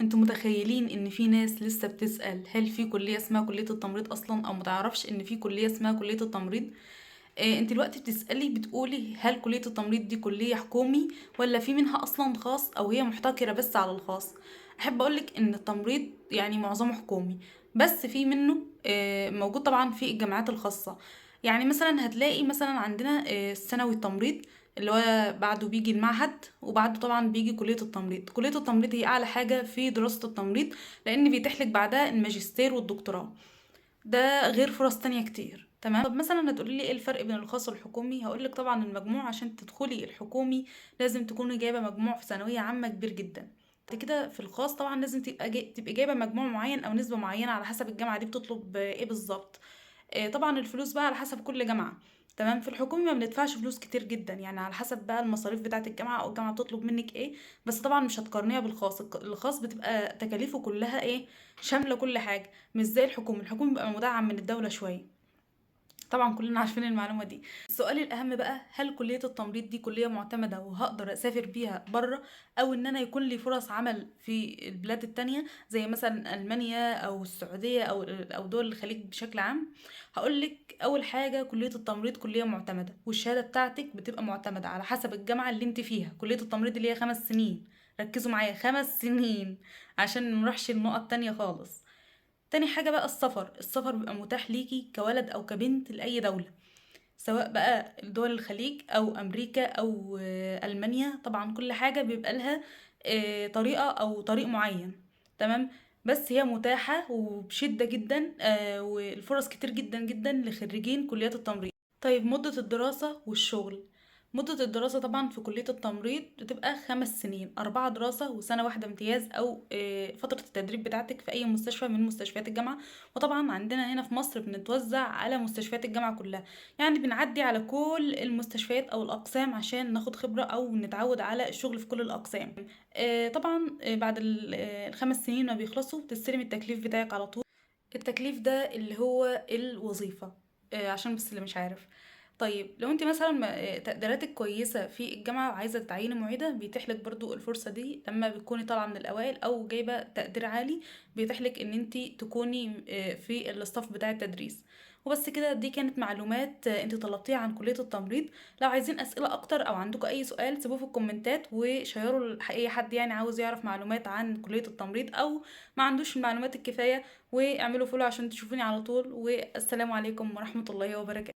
انتوا متخيلين ان في ناس لسه بتسأل هل في كلية اسمها كلية التمريض اصلا، او متعرفش ان في كلية اسمها كلية التمريض؟ انت دلوقتي بتسألي بتقولي هل كلية التمريض دي كلية حكومي ولا في منها اصلا خاص، او هي محتكرة بس على الخاص؟ احب اقولك ان التمريض يعني معظمه حكومي، بس في منه موجود طبعا في الجامعات الخاصة. يعني مثلا هتلاقي مثلا عندنا الثانوي التمريض اللي هو بعده بيجي المعهد، وبعده طبعا بيجي كلية التمريض. كلية التمريض هي اعلى حاجة في دراسة التمريض، لان بيتيح لك بعدها الماجستير والدكتوراه، ده غير فرص تانية كتير. تمام. طب مثلا هتقولي لي ايه الفرق بين الخاص والحكومي؟ هقولك طبعا المجموع، عشان تدخلي الحكومي لازم تكوني جايبه مجموع في ثانوية عامة كبير جدا. بعد كده في الخاص طبعا لازم تبقي جايبه مجموع معين او نسبه معينة على حسب الجامعة دي بتطلب ايه بالظبط. طبعا الفلوس بقى على حسب كل جامعه. تمام. في الحكومي ما بندفعش فلوس كتير جدا، يعني على حسب بقى المصاريف بتاعه الجامعة او الجامعة بتطلب منك ايه، بس طبعا مش هتقارنيها بالخاص. الخاص بتبقى تكاليفه كلها ايه، شاملة كل حاجة، مش زي الحكومي. الحكومي بيبقى مدعم من الدولة شوية، طبعا كلنا عارفين المعلومة دي. السؤال الاهم بقى، هل كليه التمريض دي كليه معتمدة وهقدر اسافر بيها بره، او ان انا يكون لي فرص عمل في البلاد التانية زي مثلا المانيا او السعودية او دول الخليج بشكل عام؟ هقولك اول حاجة، كليه التمريض كليه معتمدة، والشهادة بتاعتك بتبقى معتمدة على حسب الجامعة اللي انت فيها. كليه التمريض اللي هي 5 سنين، ركزوا معايا، 5 سنين عشان منروحش لنقط تانية خالص. تاني حاجة بقى السفر. السفر بيبقى متاح ليكي كولد أو كبنت لأي دولة، سواء بقى دول الخليج أو أمريكا أو ألمانيا. طبعا كل حاجة بيبقى لها طريقة أو طريق معين. تمام. بس هي متاحة وبشدة جدا، والفرص كتير جدا جدا لخريجين كليات التمريض. طيب مدة الدراسة والشغل. مدة الدراسة طبعا في كلية التمريض بتبقى 5 سنين، 4 دراسة وسنة واحدة امتياز أو فترة التدريب بتاعتك في أي مستشفى من مستشفيات الجامعة. وطبعا عندنا هنا في مصر بنتوزع على مستشفيات الجامعة كلها، يعني بنعدي على كل المستشفيات أو الأقسام عشان ناخد خبرة أو نتعود على الشغل في كل الأقسام. طبعا بعد ال5 سنين ما بيخلصوا بتستلم التكليف بتاعك على طول. التكليف ده اللي هو الوظيفة، عشان بس اللي مش عارف. طيب لو انت مثلا تقديراتك كويسة في الجامعة وعايزة تتعيني معيدة، بيتيح لك برضو الفرصة دي لما بتكوني طالعة من الأوائل أو جايبة تقدير عالي، بيتيح لك ان انت تكوني في الاستاف بتاع التدريس. وبس كده، دي كانت معلومات انت طلبتيها عن كلية التمريض. لو عايزين أسئلة أكتر أو عندكم أي سؤال سيبوه في الكومنتات، وشيروا لأي حد عاوز يعرف معلومات عن كلية التمريض أو ما عندوش المعلومات الكفاية، واعملوا فولو عشان تشوفوني على طول. والسلام عليكم ورحمة الله وبركاته.